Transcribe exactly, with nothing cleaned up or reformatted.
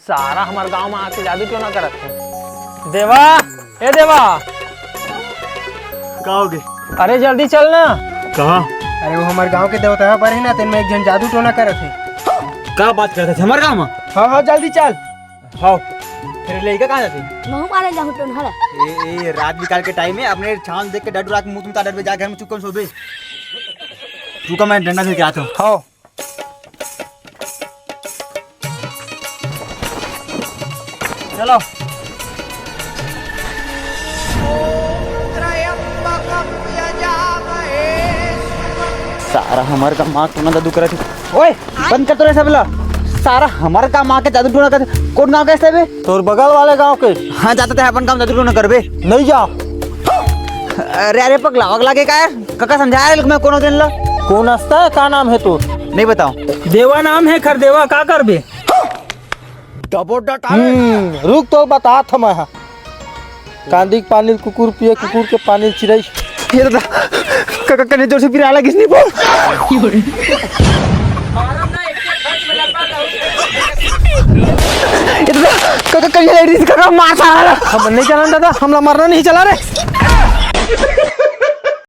सारा हमर गांव में आके जादू टोना करत हे। देवा, ए देवा। का हो गे? अरे जल्दी चल ना। कहाँ? अरे वो हमर गांव के देवता पर ही ना, तेन में एक झन जादू टोना करत हे। का बात करत हे हमर गांव में? हाँ हाँ, जल्दी चल। हाँ। फिर लइका कहाँ जाथे? महू मारे जाहूँ टोनहा ला। ए, ए, रात बिकाल के टाइम है, अपने छांव देख के डर डरा के मुंह तुम तार डरबे, जा घर में चुपकन सोबे। रुका, मैं डंडा लेके आता हूँ। हाँ। चलो। सारा हमर का माँ टोना जादू करत हे। ओए, बंद कर तो रे सबला। सारा हमर का माँ के जादू टोना करत हे। कौन गाँव के हस बे? तोर बगल वाले गाँव के। हाँ, जाते ते अपन गाँव जादू टोना करबे। नहीं जा। अरे, अरे, पगला, पगला के का यार? कका समझा रहे मैं कोनो दिन ला। कौन हस ते? का नाम है तोर? नहीं बताओ। देवा नाम है खर देवा, का करबे? डबो डटा। हम्म, रुक तो बतात हूँ मैं। कांदी के पानी ल कुकुर पिए, कुकुर के पानी ल चिरई। ये दादा, क-, क-, कने जोर से पिराय लगिस नहीं बोल। ये दादा, क-, क-, कने लेडीज का मार सारा। हम नहीं चलन दादा, हमला मरना नहीं चला रे।